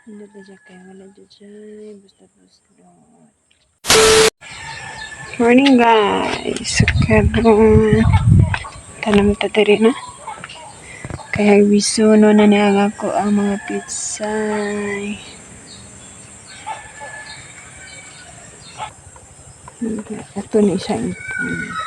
Nindot na siya kay wala jud siya basta buslot. Morning, guys. Karon tanom ta diri na. Kaya bisuno na niya ang ako ang mga pitsay. Ato ni siya ipon.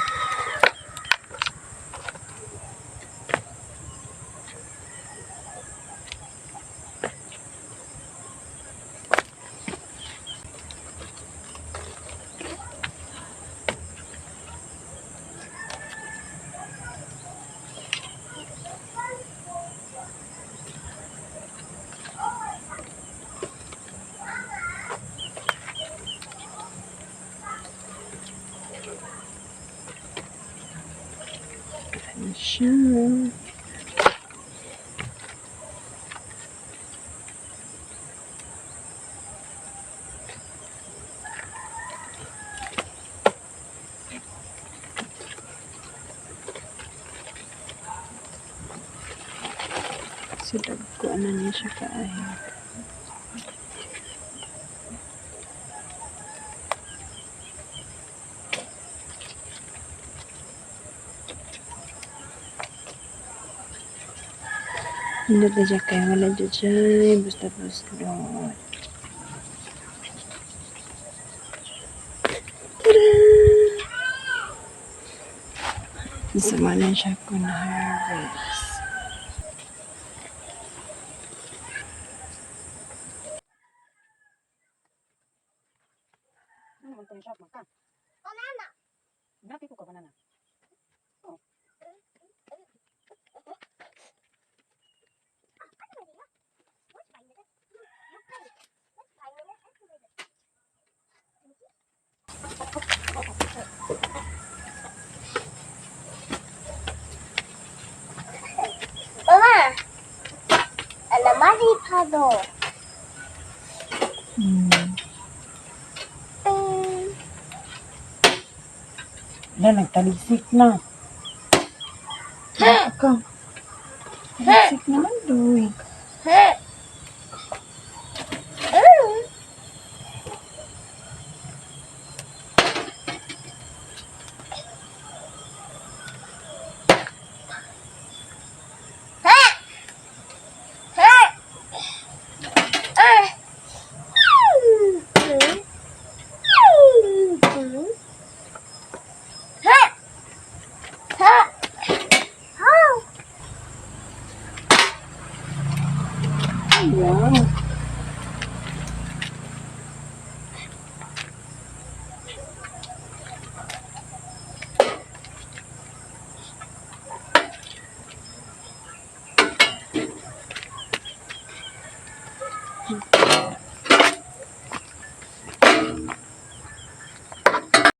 Ano siya? So, dagko na niya siya kaayo. Nindot na siya kay wala jud siya basta buslot. Tada! Sama na siya ko na harvest. Ano man tong shop man ka? Banana. Dati ko ka banana. Oh. Mama. Alamari pado. Na nagtalisik na. Ka. Basic naman doy. Wow.